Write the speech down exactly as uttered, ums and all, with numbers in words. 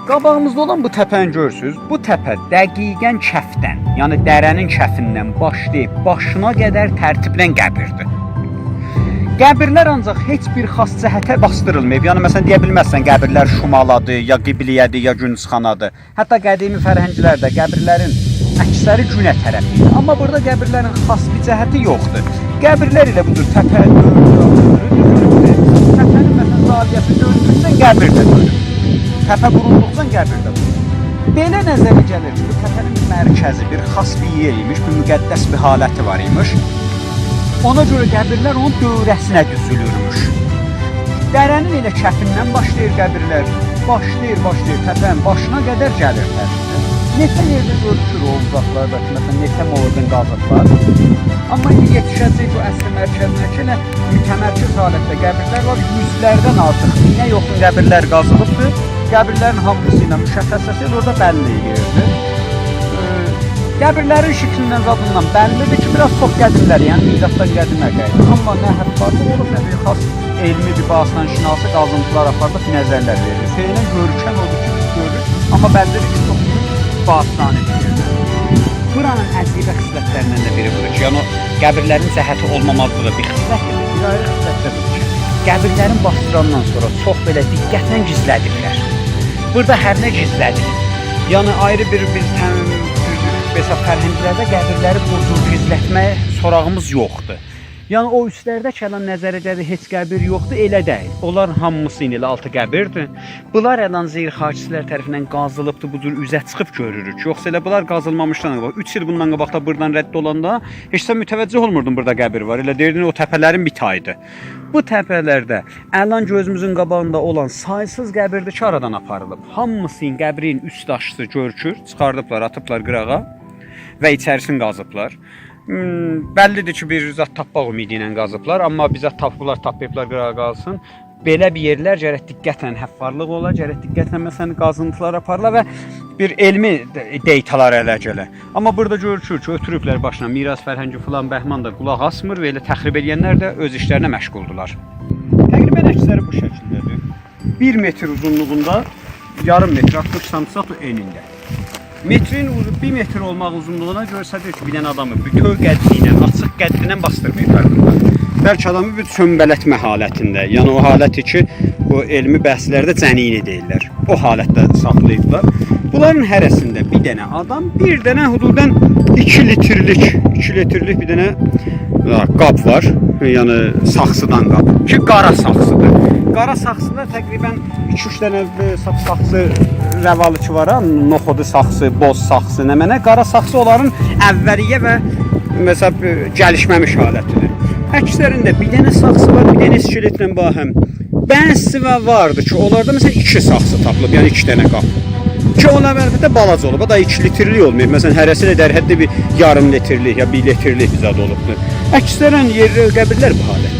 قاباغیمیزدا اولان بو تپه‌نی گؤرورسونوز. بو تپه دقیقاً کفدن، یعنی دره‌نین کفیندن باشلاییب باشینا قدر ترتیبله قبیردیر. قبیرلر آنجاق هئچ بیر خاص جهته باسدیریلماییب. یعنی، مثلاً، دئیه بیلمزسن، قبیرلر شمالادیر، یا قبله‌یه‌دیر، یا گونج‌خانادیر. حتی قدیمی فرهنگلرده قبیرلرین اکثری گونه طرف ایدی. آمما بورادا قبیرلرین خاص بیر جهتی یوخدور. قبیرلر ائله بو جور تپه دؤنور، دؤنور، دؤنور، دؤنور. تپه‌نین، مثلاً، زاویه‌سی دؤندوکجه قبیر ده دؤنور. تپه وورولدوقجا قبیر ده وورولور. بئله نظره گلیر کی، بو تپه‌نین بیر مرکزی، بیر خاص بیر یئر ایمیش، بیر مقدس بیر حالتی وار ایمیش. اونا گؤره قبیرلر اونون دؤوره‌سینه دوزولورموش. دره‌نین ائله کفیندن باشلاییر قبیرلر، باشلاییر، باشلاییر، تپه‌نین باشینا قدر گلیر تقریباً. نئچه یئرده گؤروشور او اوزاقلاردا کی، مثلاً، نئچه موردین قازیبلار. آمما ایندی یئتیشه‌جه‌ییک بو اصلی مرکزینه کی، ائله متمرکز حالتده قبیرلر وار، یوزلردن آرتیق، مینه یاخین قبیرلر قازیلیبدیر. قبیرلرین هامیسی ایله مشخصه‌سی اورادا بللی یئردیر. ائ، قبیرلرین شکلیندن، زادیندان بللیدیر کی، بیر آز چوخ قدیملر، یعنی میلاددان قدیمه قاییدیر. آمما نه حفارلیق اولوب، نه بیر خاص علمی بیر باستان‌شناسی قازینتیلار آپاریلیب نظرلر وئریلیر. فعلاً گؤرکن اودور کی، بیز گؤروروک، آمما بللیدیر کی، چوخ بؤیوک باستانی بیر یئردیر. بورانین عجیبه خصلتلریندن ده بیری بودور کی، یعنی او قبیرلرین جهتی اولمامازلیغی بیر خصلتدیر، بیر آیری خصلت ده بودور کی، قبیرلرین باسدیراندان سونرا چوخ بئله دقتله گیزله‌دیبلر. بورادا هر نه گیزله‌دیلیر. یعنی آیری بیر، بیر تن-، بیر حساب فرهنگلرده قبیرلری بو جور گیزلتمه سوراغیمیز یوخدور. یعنی او اوستلرده کی، الان نظره گلیر هئچ قبیر یوخدور، ائله دئییل. اونلار هامیسی ائله آلتی قبیردیر. بونلار الان زیرخاکچیلر طرفیندن قازیلیبدیر، بو جور اوزه چیخیب گؤروروک. یوخسا ائله بونلار قازیلمامیشدان قاباق، اوچ ایل بوندان قاباق دا بورادان رد اولاندا هئچ سن متوجه اولموردون بورادا قبیر وار. ائله دئییردین او تپه‌لرین بیر تاییدیر. بو تپه‌لرده الان گؤزوموزون قاباغیندا اولان سایسیز قبیردیر کی، آرادان آپاریلیب. هامیسینین قبرین اوست داشیسی گؤرکور، چیخاردیبلار، آتیبلار قیراغا و ایچریسینی قازیبلار. هوم، بللیدیر کی، بیر زاد تاپماق امیدی ایله قازیبلار، آمما بیر زاد تاپیبلار، تاپماییبلار، قیراغا قالسین. بئله بیر یئرلر گرک دقتله حفارلیق اولا، گرک دقتله، مثلاً، قازینتیلار آپاریلا و بیر علمی د-، دیتالار اله گله. آمما بورادا گؤرونور کی، اؤتوروبلر باشینا، میراث فرهنگی فلان بهمان دا قولاق آسمیر و ائله تخریب ائله‌ینلر ده اؤز ایشلرینه مشغولدولار. تقریباً اکثری بو شکیلده‌دیر. بیر متر اوزونلوغوندا، یاریم متر، آلتمیش سانتی‌متر او انینده. مترین اوزو، بیر متر اولماق اوزونلوغونا گؤرسدیر کی، بیر دنه آدامی بوتؤو قدی ایله، آچیق قدی ایله باسدیرماییبلار بورادا. بلکه آدامی بیر چؤمبلتمه حالتینده، یعنی او حالتی کی، بو علمی بحثلرده جنینی دئییرلر. او حالتده ساخلاییبلار. بونلارین هره‌سینده بیر دنه آدام، بیر دنه حدوداً ایکی لیترلیک، ایکی لیترلیک بیر دنه، ها، قاب وار. یعنی ساخسیدان قاب. کی، قارا ساخسیدیر. قارا ساخسیلار تقریباً ایکی-اوچ دنه، ائ، ساخ-، ساخسی روالی کی وار ها، نوخودو ساخسی، بوز ساخسی، نمنه، قارا ساخسی اونلارین اولیه و، مثلاً، ائ، گلیشمه‌میش حالتیدیر. اکثرینده بیر دنه ساخسی وار، بیر دنه اسکلتله باهم. بعضیسی وا-، واردی کی، اونلاردا، مثلاً، ایکی ساخسی تاپیلیب، یعنی ایکی دنه قاب. کی، اونلار، البته، بالاجا اولوب، دا ایکی لیترلیک اولماییب. مثلاً، هره‌سی ده در حد بیر یاریم لیترلیک یا بیر لیترلیک بیر زاد اولوبدور. اکثراً یئرلر، قبیرلر بو حالتده.